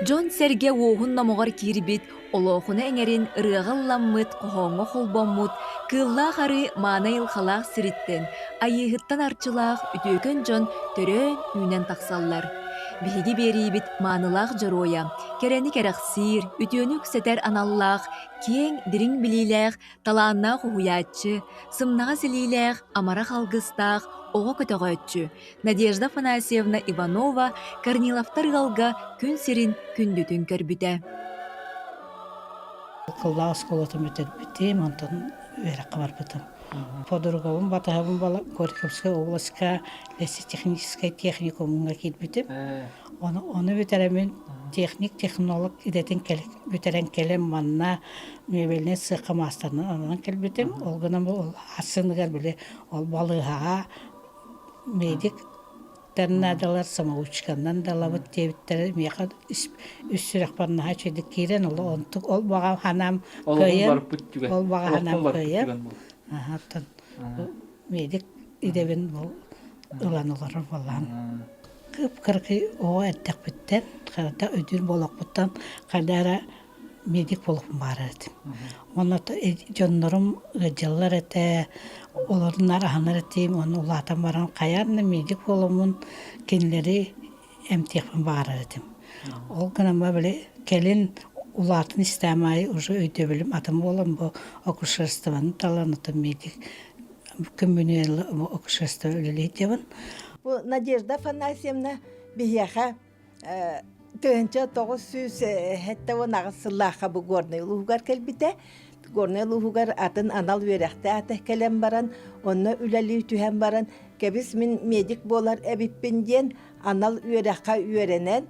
Дьон-сэргэ уоһун номоҕор киирбит, олоохуна эҥэрин ырыаҕа ылламмыт, хоһооҥҥо холбоммут, кыыллаах арыы мааны айылҕалаах сириттэн, айыыһыттан арчылаах үтүөкэн дьон төрөөн, үүнэн тахсаллар. Биһиги биэриибит маанылаах дьоруойа, кэрэни кэрэхсиир, үтүөнү үксэтэр аналлаах, киэҥ, дириҥ билиилээх, талааннаах уһуйааччы, сымнаҕас илиилээх, амарах алгыстаах оҕо көтөҕөөччү Надежда Афанасьевна Иванова Корниловтар ыалга күн сирин күндүтүн көрбүтэ. Кыллаах оскуолатын бүтэрбитим, онтон үөрэххэ барбытым. Подругабын батыһабын Горьковскай областка лесотехническай техникумҥа киирбитим. Ону, ону бүтэрэммин техник-технолог идэтин бүтэрэн кэлэн манна мебельнай сыахха маастарынан ананан кэлбитим. Ол гынан ол ассыныгар били ол балыыһаҕа медиктэр наадалар самоучканнан да ылабыт диэбиттэрэ миэхэ үс сүрэхпэр наһаа үчүгэйдик киирэн ол онтук ол баҕа санаам кыайан ол баҕа санаам кыайан оттон медик идэбин бу ылан олорор буоллаҕым кып-кыракый оҕо эрдэхпиттэн харата өйдүүр буолуохпуттан хайда эрэ медик буолуохпун баҕарар этим. Уонна дьоннорум ыалдьаллар этэ, олоруннар аһынар этим, уонна улаатан баран хайаан да медик буоламмын кинилэри эмтиэхпин баҕарар этим. Ол гынан били кэлин улаатан истэм аайы уже өйдөбүлүм атын буолан бу акушерствоны талан атын медик күммүнү акушерство үлэлиир Бу Надежда Афанасьевна биһиэхэ 1978 сыллаахха бу Горнай улууһугар кэлбитэ. Горнай улууһугар атын анал үөрэхтээх кэлэн баран, онно үлэлии түһэн баран, кэбис мин медик буолар эбиппин диэн анал үөрэххэ үөрэнэн,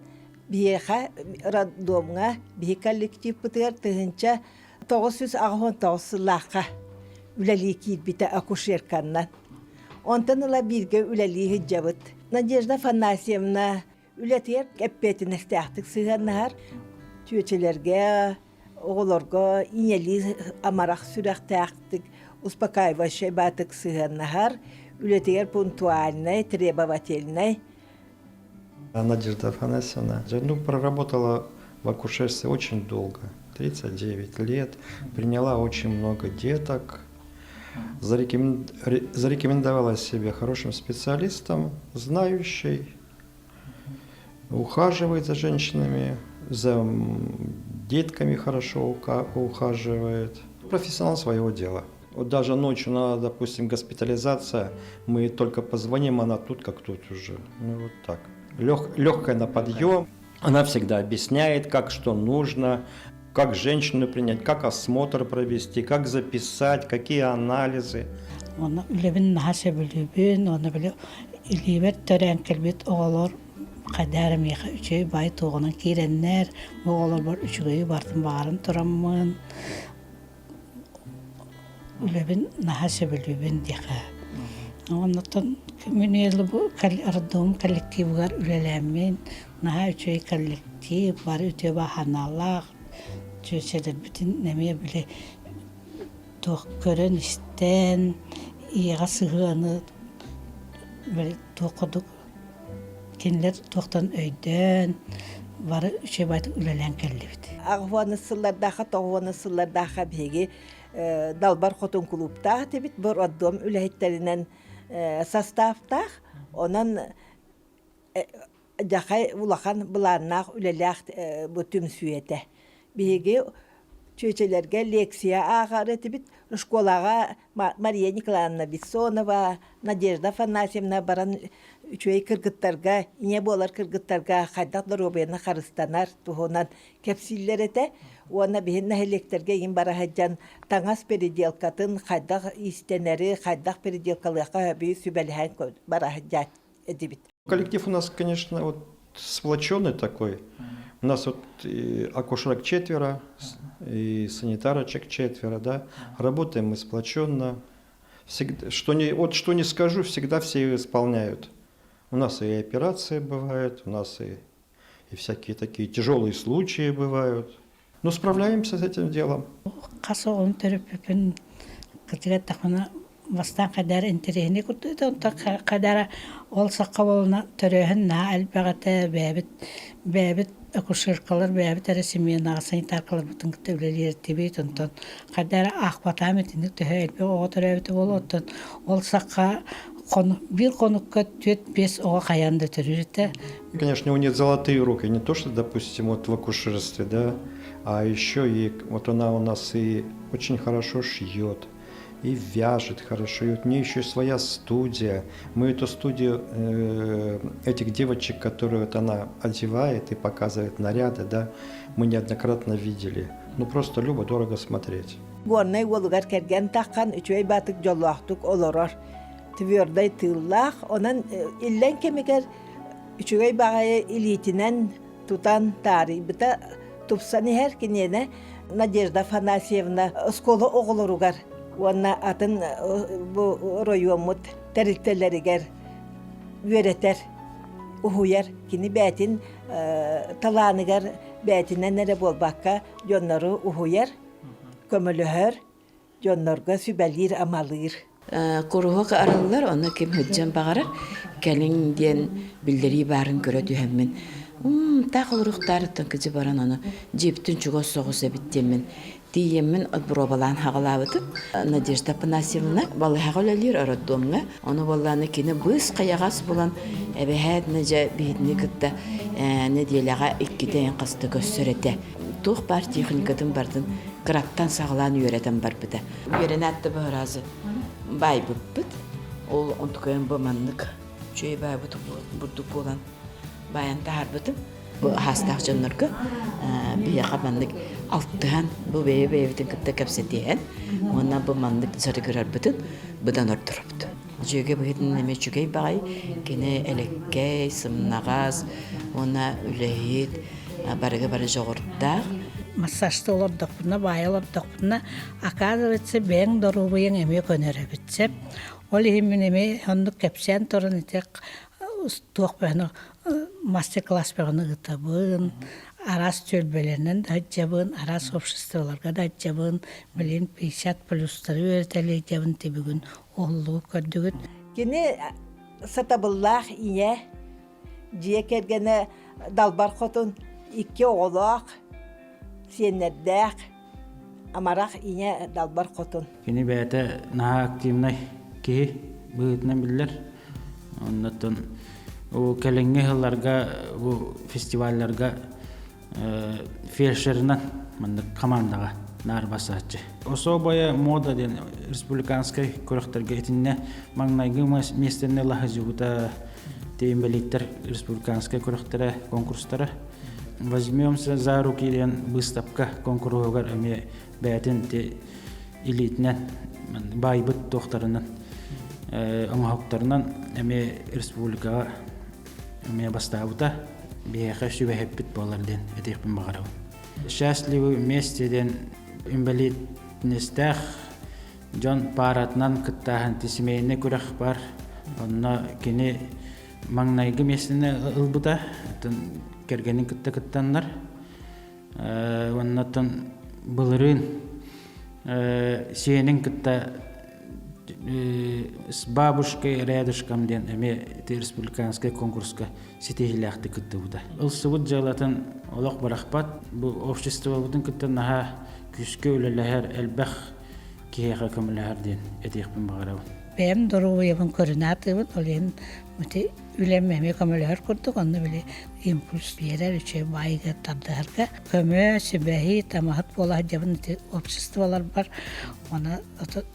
биһиэхэ роддомҥа, биһи коллективпытыгар 1989 сыллаахха үлэлии киирбитэ акушерканнан. Онтон ыла бииргэ үлэлии сылдьабыт. Надежда Афанасьевна үлэтигэр эппиэтинэстээхтик сыһыаннаһар, чүөчэлэргэ, оҕолорго ийэлии амарах сүрэхтээхтик, успокаивающай баатык сыһыаннаһар, үлэтигэр пунктуальнай, требовательнай. Надежда Афанасьевна, ну, проработала в акушерстве очень долго, 39 лет, приняла очень много деток, зарекомендовала себя хорошим специалистом, знающей, ухаживает за женщинами, за детками хорошо ухаживает. Профессионал своего дела. Вот даже ночью надо, допустим, госпитализация, мы только позвоним, она тут как тут уже. Ну вот так. Лег, легкая на подъем. Она всегда объясняет, как что нужно, как женщину принять, как осмотр провести, как записать, какие анализы. Оны үлэбин наһаа сөбүлүүбүн, уонна били илиибэр төрөөн кэлбит оҕолор хайдах эрэ миэхэ үчүгэй баай туоҕунан киирэннэр, бу оҕолорбор үчүгэйи бартын баҕаран тураммын, үлэбин наһаа сөбүлүүбүн диэхэ. Оннуттан күнү бу роддом коллективыгар үлэлээммин, наһаа үчүгэй коллектив, бары үтүө баһаналаах, чүөчэлэрбитин эмиэ били туох көрөн-истэн, ийэҕэ сыһыаны били туох курдук кинилэр туохтан өйдөөн бары үчүгэй үлэлээн кэллибит. Аҕыс сыллардаахха, тоҕус сыллардаахха биһиги Далбар Хотун кулууптаах этибит, бу роддом үлэһиттэринэн составтаах. Онон дьахай улахан былааннаах үлэлээх бу түмсүү этэ. Биһиги чүөчэлэргэ лекция ааҕар этибит. Школаҕа Мария Николаевна Бессонова, Надежда Афанасьевна баран үчүгэй кыргыттарга, ийэ буолар кыргыттарга хайдах доруобуйаны харыстанар туһунан кэпсииллэр этэ. Уонна биһин нэһилиэктэргэ иин бара сылдьан таҥас переделкатын хайдах иистэнэри, хайдах переделкалыахха сөбүй сүбэлэһэн бара сылдьаат этибит. Коллектив у нас, конечно, вот сплоченный такой. У нас вот акушерок четверо, и санитарочек четверо, да. Работаем мы сплоченно. Всегда, что не, вот что не скажу, всегда все исполняют. У нас и операции бывают, у нас и, и всякие такие тяжелые случаи бывают. Но справляемся с этим делом. Хас оҕону төрөппүппүн кырдьык эттэхпинэ. Бастаан хайдара интэриэһинэй курдук этэ, онтон хайдара ол сахха буолуна төрөөһүн наһаа элбэх этэ, бэйэбит бэйэбит акушеркалар бэйэбит эрэ сменаҕа санитаркаларбытын кытта үлэлиир этибит, онтон хайда эрэ аахпатаам итинник төһө элбэх оҕо төрөөбүтэ буолуо, оттон ол сахха биир хонукка түөрт-биэс оҕо хайаан да төрүүр этэ. Конечно, у нее золотые руки, не то, что, допустим, вот в акушерстве, да, а еще и вот она у нас и очень хорошо шьет, и вяжет хорошо. И вот у нее еще своя студия. Мы эту студию этих девочек, которые вот она одевает и показывает наряды, да, мы неоднократно видели. Ну просто любо дорого смотреть. Горнай уолугар кэргэн таххан үчүгэй баатык дьоллоохтук олорор. Твердой тыыллаах, онон иллэҥ кэмигэр үчүгэй баҕайы илиитинэн тутан таарыйбыта тупсан иһэр киниэнэ Надежда Афанасьевна оскуола оҕолоругар уонна атын бу оройуоммут тэрилтэлэригэр үөрэтэр, уһуйар. Кини бэйэтин талааныгар бэйэтинэн эрэ буолбакка дьоннору уһуйар, көмөлөһөр, дьоннорго сүбэлиир-амалыыр. Куруһуок арыллар, онно ким сылдьан баҕарар, кэлиҥ диэн биллэрии баарын көрө түһэммин, таах олоруохтаарыттан кыдьы баран ону дьиэбиттэн чугас соҕус эбит диэммин тиийэммин боруобалаан хаҕалаабытым. Надежда Афанасьевна балыһаҕа үлэлиир роддомҥа. Ону буоллаҕына кини быыс хайаҕас булан эбэһээт дьэ биһигини кытта нэдиэлэҕэ иккитэ хаста көрсөр этэ. Туох баар техникатын барытын кыраттан саҕалаан үөрэтэн барбыта. Үөрэнээт да быһаразы баайбыппыт. Ол онтукайым бу маннык үчүгэй баайбыт бурдук буолан баайан таһаарбытым. Бу аһаастаах дьоннорго биһиэхэ маннык алтыһан, бу бэйэ-бэйэбитин кытта кэпсэтиһэн уонна бу маннык дьарыгырарбытын быдан ордоробут. Дьүөгэ быһыытынан эмиэ үчүгэй баҕай, кини элэккэй, сымнаҕас уонна үлэһит, барыга бары дьоҕурдаах. Массажта олордохпуна, баайа олордохпуна, оказывается, бэйэҥ доруобуйаҥ эмиэ көнөр эбит сөп. Ол иһин мин эмиэ оннук кэпсээн туран ити туох бөҕөнү мастер-класс бөҕөнү ыытабын, араас түөлбэлэринэн да сылдьабын, араас обществоларга да сылдьабын, билигин 50 плюстары үөрэтэлиэдьэбин түбүгүн уһуллугу көрдүгүт. Кини сатабыллаах ийэ, дьиэ кэргэнэ Далбар Хотун икки оҕолоох, сиэннэрдээх, амарах ийэ Далбар Хотун. Кини бэйэтэ наһаа активнай киһи быһыытынан биллэр. Оннуттан кэлиҥҥи сылларга бу фестивалларга фельдшерынан маннык командаҕа наар басааччы. Особая мода диэн республиканскай күрэхтэргэ итиннэ маҥнайгы миэстэни ыла сылдьыбыта инбэлииттэр республиканскай күрэхтэрэ конкурстара. Возьмемся за руки диэн быыстапка конкуруһугар эмиэ бэйэтин илиитинэн баайбыт туохтарынан оҥоһуктарынан эмиэ республикаҕа эмиэ бастаабыта биһиэхэ сүбэһиппит буолар диэн этиэхпин баҕарабын. Счастливы вместе диэн инбэлиитинэстээх дьон пааратынан кыттааһын семейный күрэх бар. Онно кини маҥнайгы миэстэни ылбыта, кэргэнин кытта кыттаннар. Оннуттан былырыын сиэнин кытта с бабушкой рядышком диэн эмиэ ити республиканскай конкурска ситиһиилээхтик кыттыбыта. Ылсыбыт дьыалатын олох бырахпат. Бу обществобытын кытта наһаа күүскэ үлэлэһэр, элбэх киһиэхэ көмөлөһөр диэн этиэхпин баҕарабын. Бэйэм доруобуйабын көрүнэ атыыбын, ол иһин ити үлэм эмиэ көмөлөһөр курдук, онно били импульс биэрэр, үчүгэй баайыгар тардыһарга көмө, сүбэһи, тамаһыт буола сылдьабын ити обществоларбар уонна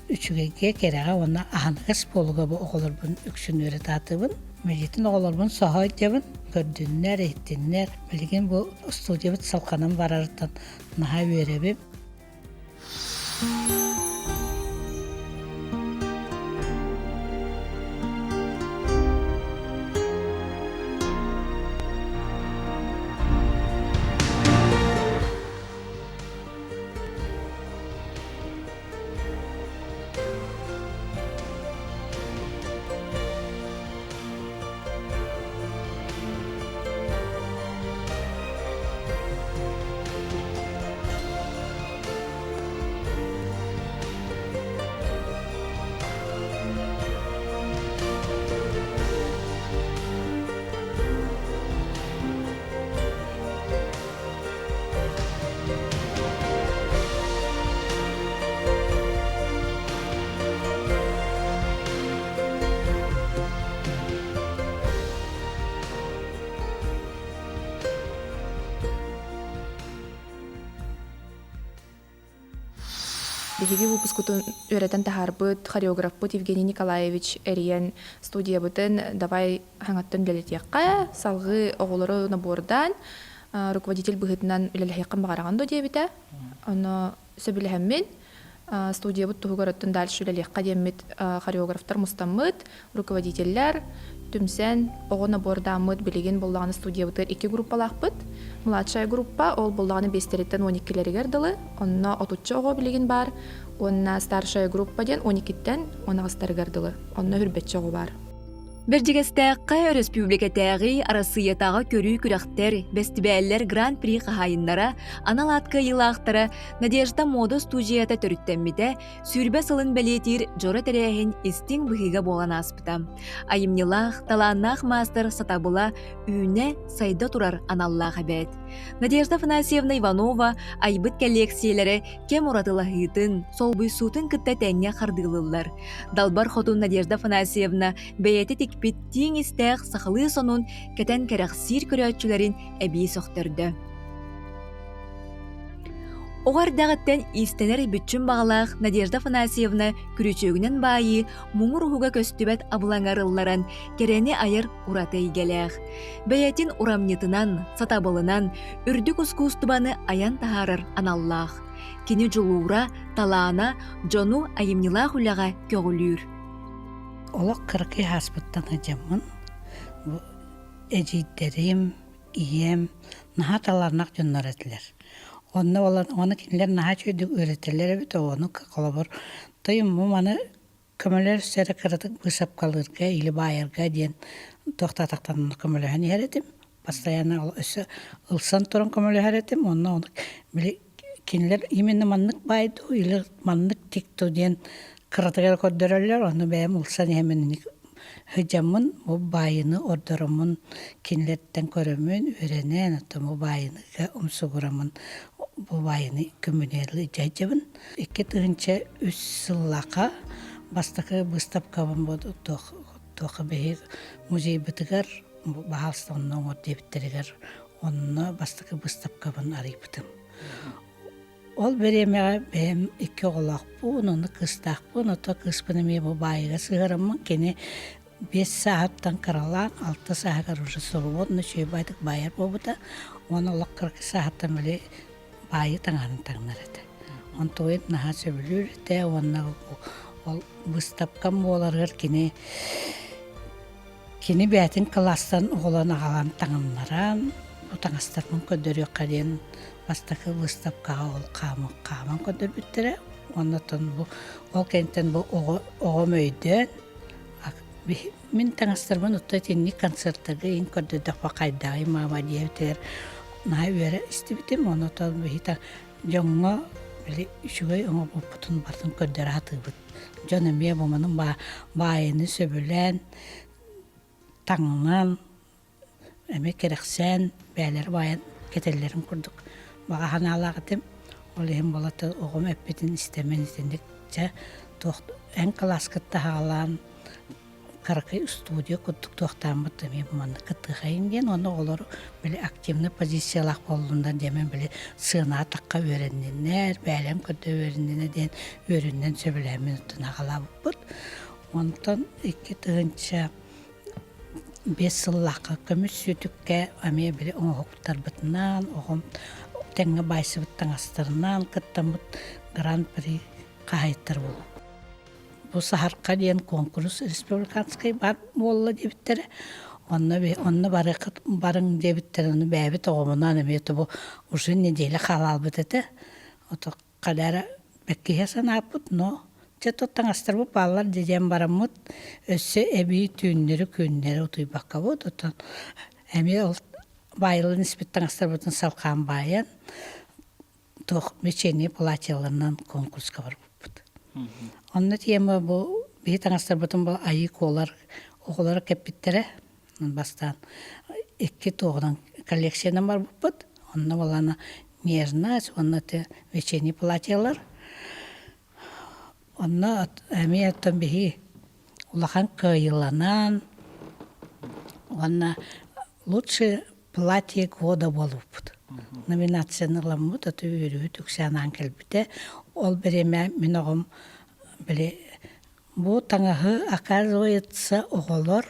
үчүгэйгэ, кэрэҕэ уонна аһыныгас буолууга бу оҕолорбун үксүн үөрэтэ сатыыбын. Мэлдьитин оҕолорбун соһо сылдьабын, көрдүннэр, иһиттиннэр. Билигин бу студиябыт салҕанан барарыттан наһаа үөрэбин. Биһиги выпускутун үөрэтэн таһаарбыт хореографпыт Евгений Николаевич эрийэн студиябытын давай хаҥаттан үлэлэтиэххэ, салгыы оҕолору набордаан руководитель быһыытынан үлэлэһиэххин баҕараҕын дуо диэбитэ. Ону сөбүлэһэммин студиябыт туһугар оттон дальше үлэлиэххэ диэммит хореографтар мустаммыт, руководителлэр түмсэн оҕо набордааммыт билигин буоллаҕына студиябытыгар икки группалаахпыт. Младшая группа ол буоллаҕына биэстэриттэн уон иккилэригэр дылы, онно отучча оҕо билигин баар. Уонна старшая группа диэн уон иккиттэн уон аҕыстарыгар дылы, онно үрбэччэ оҕо баар. Бэрдьигэстээххэ өрөспүүбүлүкэтээҕи Арассыыйатааҕы көрүү күрэхтэр, бэстибээллэр Гран-при хаһаайыннара, анал аат кыайыылаахтара Надежда муода студията төрүттэммитэ 20 сылын бэлиэтиир дьоро тэрээһин истиҥ быһыыга буолан ааспыта. Айымньылаах, талааннаах маастар сатабыла үүнэ, сайда турар аналлаах эбээт. Надежда Афанасьевна Иванова айбыт кэллиэксийэлэрэ кэм уратылаһыытын, солбуйсуутун кытта тэҥҥэ хардыылыыллар. Далбар хотун Надежда Афанасьевна бэйэтэ тикпит тииҥ истээх сахалыы сонун кэтэн кэрэхсиир көрөөччүлэрин эбии сөхтөрдө. Оҕо эрдэҕиттэн иистэнэр бүччүм баҕалаах Надежда Афанасьевна күрүчүөгүнэн баайыы муҥур уһуга көстүбэт абылаҥар ылларан кэрэни айар ураты эйгэлээх. Бэйэтин урамньытынан, сатабылынан үрдүк ускуустубаны айан таһаарар аналлаах. Кини дьулуура, талаана дьону айымньылаах үлэҕэ көҕүлүүр. Олох кыракый ааспыттан сылдьаммын бу эдьиийдэрим, ийэм наһаа талааннаах дьоннор этилэр. Онно буолан ону кинилэр наһаа үчүгэйдик үөрэтэллэр эбит, ону холобур тойум бу маны көмөлөр сэрэ кыратык быысапкалыырга или баайарга диэн туохтаатахтарына көмөлөһөн иһэр этим. Постоянно ол өссө ылсан туран көмөлөһөр этим. Онно били кинилэр именно маннык баай дуу или маннык тик дуу диэн кыратыгар көрдөрөллөр. Ону бэйэм ылсан иһэммин сылдьаммын бу баайыны ордороммун кинилэртэн көрөммүн үөрэнэн оттон бу баайыныга умсугураммын бу баайыны көмүнү дьайдьабын. 2003 сыллаахха бастакы быыстапкабын бу туох биһи музейбытыгар баһаалыста онно оҥор диэбиттэригэр онно бастакы быыстапкабын арыйбытым. Ол бириэмэҕэ бэйэм икки оҕолоохпун, ону кыыстаахпын, ото кыыспын эмиэ бу баайыга сыһыараммын кини биэс сааһыттан кыралаан алта сааһыгар уже свободно үчүгэй баайдык баайар буолбута. Уонна олох кыракый сааһыттан били баайы таҥаһын таҥнар этэ. Онтугун наһаа сөбүлүүр этэ уонна ол быыстапкам буоларыгар кини Кини бэйэтин кылаастан оҕолорун аҕалан таҥыннаран, бу таҥастарбын көрдөрүөххэ диэн бастакы быыстапкаҕа ол хааман, хааман көрдөрбүттэрэ. Уонна оттон бу ол кэнниттэн бу оҕо оҕом өйдөөн мин таҥастарбын отто итинник концертарга иһин көрдөрдөхпө хайдаҕый маама диэбитигэр наһаа үөрэ истибитим. Онон биһи дьоҥҥо били үчүгэй оҥорбуппутун барытын көрдөрө сатыыбыт. Дьон эмиэ бу манын баайыны сөбүлээн, таҥнан, эмиэ кэрэхсээн, бэйэлэрэ баайан кэтэллэрин курдук баҕа санаалаах этим. Ол иһин буолата оҕом эппитин истэммин итинник чэ туох эн кылааскытта аҕалаан кыракый студия курдук туохтааммыт эмиэ манна кыттыахайын диэн уонна оҕолор били активный позициялаах буоллуннар диэмэн били сыанаҕа тахха үөрэнниннэр бээлэм көрдө үөрэннинэ диэн үөрүннэн сөбүлээммин оттон аҕалаабыппыт онтон 2005 сыллаахха көмүс сүтүккэ эмиэ били оҥоһуктарбытынан оҕом тэҥҥэ баайсыбыт таҥастарынан кыттаммыт гран-при хаһаайыттар буолбут Бу Саһарха диэн куонкурус республиканскай бар буолла диэбиттэрэ. Онно онно барыаххыт барыҥ диэбиттэрэ. Ону бэйэбит оҕобунаан эмиэ тобу уже неделя хаалаалбыт этэ. Ото халяра бэккиһэ санааппыт, но чэ то таҥастарбыт бааллар диэн бараммыт өссө эбии түүннэри күннэри утуйбаккабыт. Оттон эмиэ ол баайыллан испит таҥастарбытын салхаан баайан туох вечерний платьеларынан конкурска барбыппыт. Онно тема бу биһи таҥастарбытын бу айыы куолар оҕолоро кэппиттэрэ. Бастаан икки туоҕунан коллекциянан барбыппыт. Онно балана нежность, уонна вечерний платьелар. Онно эмиэ оттон биһи улахан кыайыыланан уонна лучшее платье года буолбуппут. Номинацияны ыламмыт, аты үөрүүбүт үксээн аан кэлбитэ. Ол бириэмэ мин оҕом били бу таҥаһы оказывается оҕолор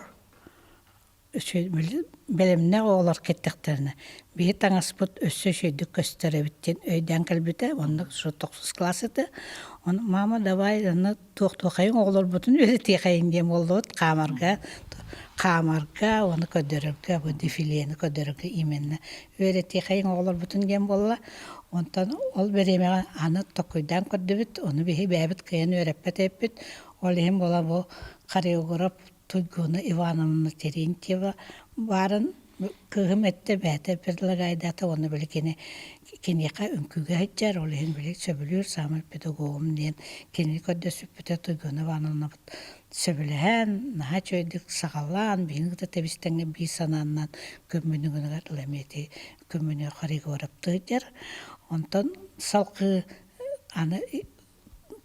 бэлэмнээх оҕолор кэттэхтэринэ биһи таҥаспыт өссө үчүгэйдик көстөр эбит диэн өйдөөн кэлбитэ онно тохсус класс этэ ону мама давай аны туохтуохайыҥ оҕолорбутун үөрэтиэхэйиҥ диэн буоллубут хаамарга хаамарга уонна көрдөрөргө бу дефилени көрдөрөргө именно үөрэтиэхэйиҥ оҕолорбутун диэн буолла онтон ол бириэмэҕэ аны токкуйдаан көрдүбүт ону биһи бэйэбит кыайан үөрэппэт эбиппит ол иһин буола бу хореограф Туйгуна Ивановна Терентьева баарын кыыһым эттэ бэйэтэ предлагайдаата уонна били кини киниэхэ үҥкүүгэ сылдьар ол иһин били сөбүлүүр саамай педагогум диэн кинини көрдөспүппүтэ Туйгуна Ивановнабыт сөбүлэһэн наһаа үчүгэйдик саҕалаан биһигини кытта тэбис-тэҥҥэ биир санааннан күммүнүгүнүгэр ыламиэти күммүнү хореографтыы сылдьар онтон салгыы аны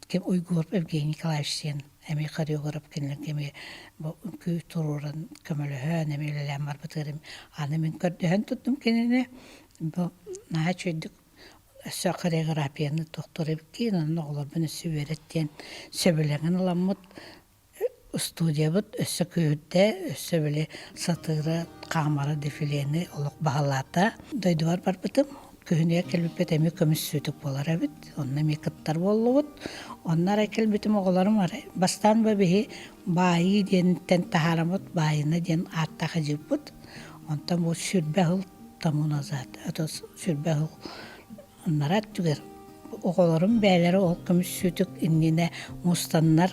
ким Уйгуров Евгений Николаевич диэн эмиэ хореограф кинилэргэ эмиэ бу үҥкүү туруоран көмөлөһөн эмиэ үлэлээн барбытыгар аны мин көрдөһөн турдум кинини бу наһаа үчүгэйдик өссө хореографияны тохтуур эбиккин онон оҕолорбун өссө үөрэт диэн сөбүлэҥин ыламмыт Студиябыт өссө күүһүрдэ, өссө били сатыыра, хаамара дефилени олох баһылаата. Дойдубар барбытым. Күһүнүгэр кэлбиппит эмиэ көмүс сүүтүк буолар эбит. Онно эмиэ кыттар буоллубут. Онно арай кэлбитим оҕолорум арай бастаан бу биһи баайыы диэнтэн таһаараммыт баайына диэн ааттаах ыдьыыппыт. Онтон бу сүрбэ сыл тому назад, это сүрбэ сыл Анараа өттүгэр оҕолорум бэйэлэрэ ол көмүс сүүтүк иннинэ мустаннар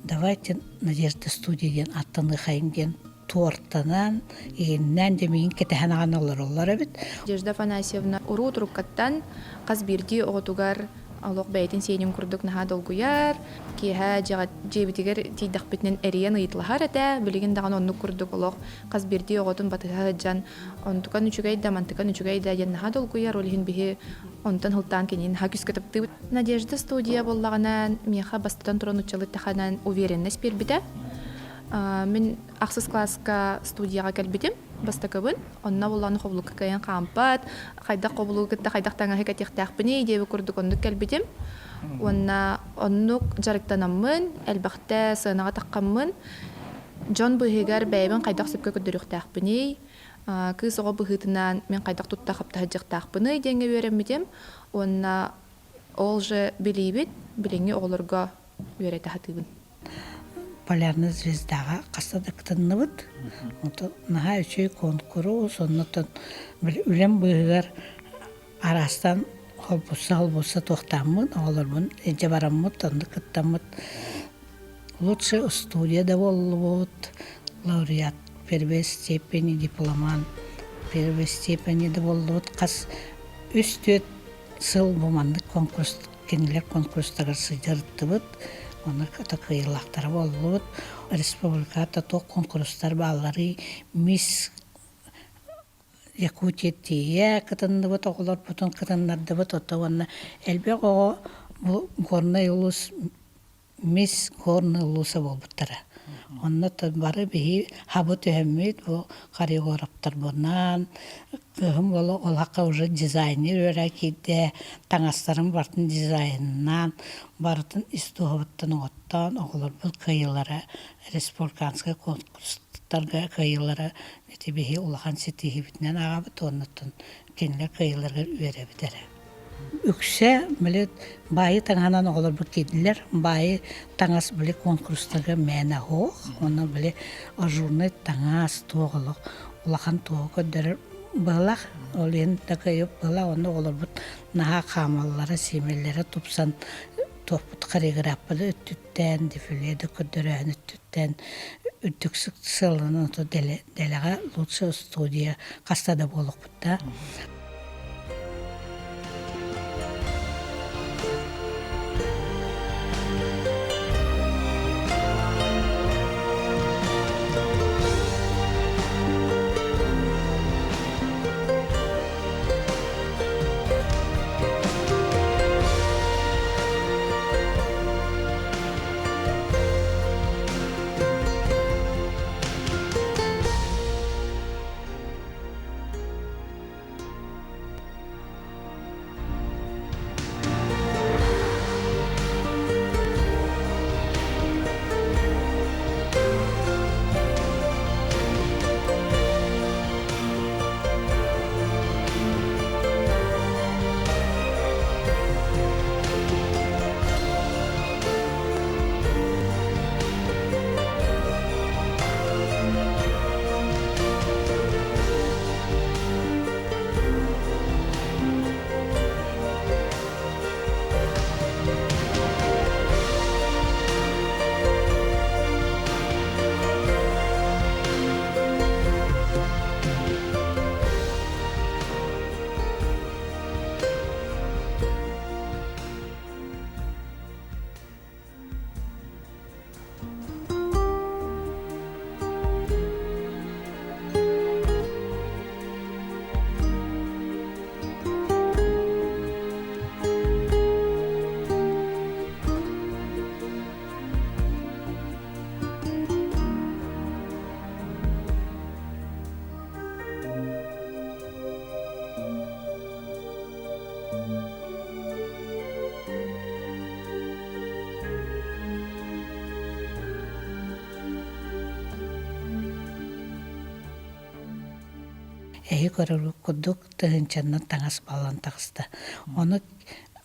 давайте Надежда студия диэн аттаныахайын диэн туортанан, иһиннээн дэмиин кэтэһэн аҕан олороллор эбит. Надежда Афанасьевна уруу туруккаттан хас биирдии оҕотугар олох бэйэтин сиэнин курдук наһаа долгуйар, киэһэ дьиэбитигэр тиийдэхпитинэн эрийэн ыйыталаһар этэ. Билигин даҕаны оннук курдук олох хас биирдии оҕотун батыһа сылдьан онтукан үчүгэй да, мантыкан үчүгэй да диэн наһаа долгуйар, ол иһин биһи онтон сылтаан кинини наһаа күүскэ таптыыбыт. Надежда студия буоллаҕына миэхэ бастатан туран уччалы таханан уверенность биэрбитэ. Мин ахсыс класска студияҕа кэлбитим бастакыбын. Онно буоллаҕына хобулукка кыайан хаампат, хайдах хобулугу кытта хайдах таҥаһы кэтиэхтээхпиний диэбит курдук оннук кэлбитим. Уонна оннук дьарыктанаммын, элбэхтэ сыанаҕа таххаммын, Дьон быыһыгар бэйэбин хайдах сөпкө көрдөрүөхтээхпиний, кыыс оҕо быһыытынан мин хайдах тутта хапта сылдьыахтаахпыный диэҥҥэ үөрэммитим уонна ол же билиибин билиҥҥи оҕолорго үөрэтэ сатыыбын. Полярная звездаҕа хаста да кытынныбыт. Онтон наһаа үчүгэй куонкурус, оннуттан үлэм быыһыгар араастаан холбуса-холбуса туохтааммын, оҕолорбун илдьэ бараммыт, онно кыттаммыт Лучшая студия да буоллубут, лауреат первой степени, дипломант первой степени да буоллубут. Хас үс-түөрт сыл бу маннык конкурс кинилэр конкурстарыгар сылдьарыттыбыт. Онно кыайыылаахтара буоллубут. Республикаҕа туох конкурстар баалларый, мисс Якутия тиийэ кытынныбыт, оҕолорбутун кытыннардыбыт. Ото уонна элбэх оҕо бу Горнай улуус Мисс Горный улууса буолбуттара. Онно бары биһи хабы түһэммит бу хореографтарбынаан кыыһым уола олоххо уже дизайнер үөрэ киирдэ, таҥастарын барытын дизайннаан, барытын ис туһабыттан оҥоттоон оҕолорбут кыайыылара республиканскай конкурстарга кыайыылара ити биһи улахан ситиһиибитинэн ааҕабыт уонна кинилэр кыайыыларыгар үөрэбит эрэ. Үксэ били баайы таҥаһынан оҕолорбут киирдилэр. Баайы таҥас били конкурстарга мээнэ суох. Онно били ажурнай таҥас туох олох улахан туоҕу көрдөрөр быһылах. Ол иһин такайып быһылах онно оҕолорбут наһаа хаамаллара, сиэмэллэрэ тупсан туохпут хореографпыт өттүттэн, дефиле да көрдөрөөһүн өттүттэн үрдүк сыалланан ото дэлэҕэ лучшая студия хаста да буолуохпут да. Эһи көрөр курдук тыһыынчаннан таҥас баллан таҕыста. Ону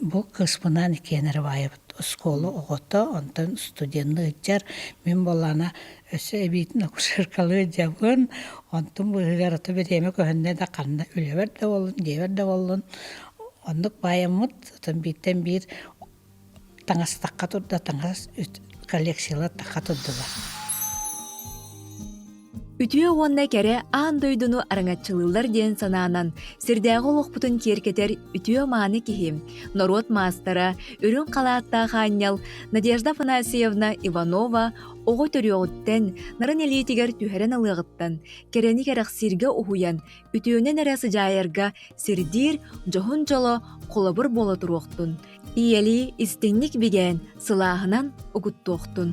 бу кыыспынаан иккиэн эрэ баайабыт. Оскуола оҕото, онтон студенныы ыдьар. Мин буоллаҕына өссө эбиитин акушеркалыы ыдьабын. Онтум быыһыгар ото бириэмэ көһүннэ да ханна үлэбэр да буоллун, дьиэбэр да буоллун оннук баайаммыт. Отон бииртэн биир таҥастахха турда, таҥас коллекциялар тахха турдулар. Үтүө уонна кэрэ аан дойдуну араҥаччылыыллар диэн санаанан сирдээҕи олохпутун киэркэтэр үтүө-мааны киһи, норуот маастара, үрүҥ халааттаах аанньал Надежда Афанасьевна Иванова оҕо төрүөҕүттэн, нарын илиитигэр түһэрэн ылыаҕыттан, кэрэни кэрэхсииргэ уһуйан, үтүөнэн эрэ сыдьаайарга сирдиир дьоһун дьоло холобур буола туруохтун, ийэлии истиҥник бигээн, сылааһынан угуттуохтун.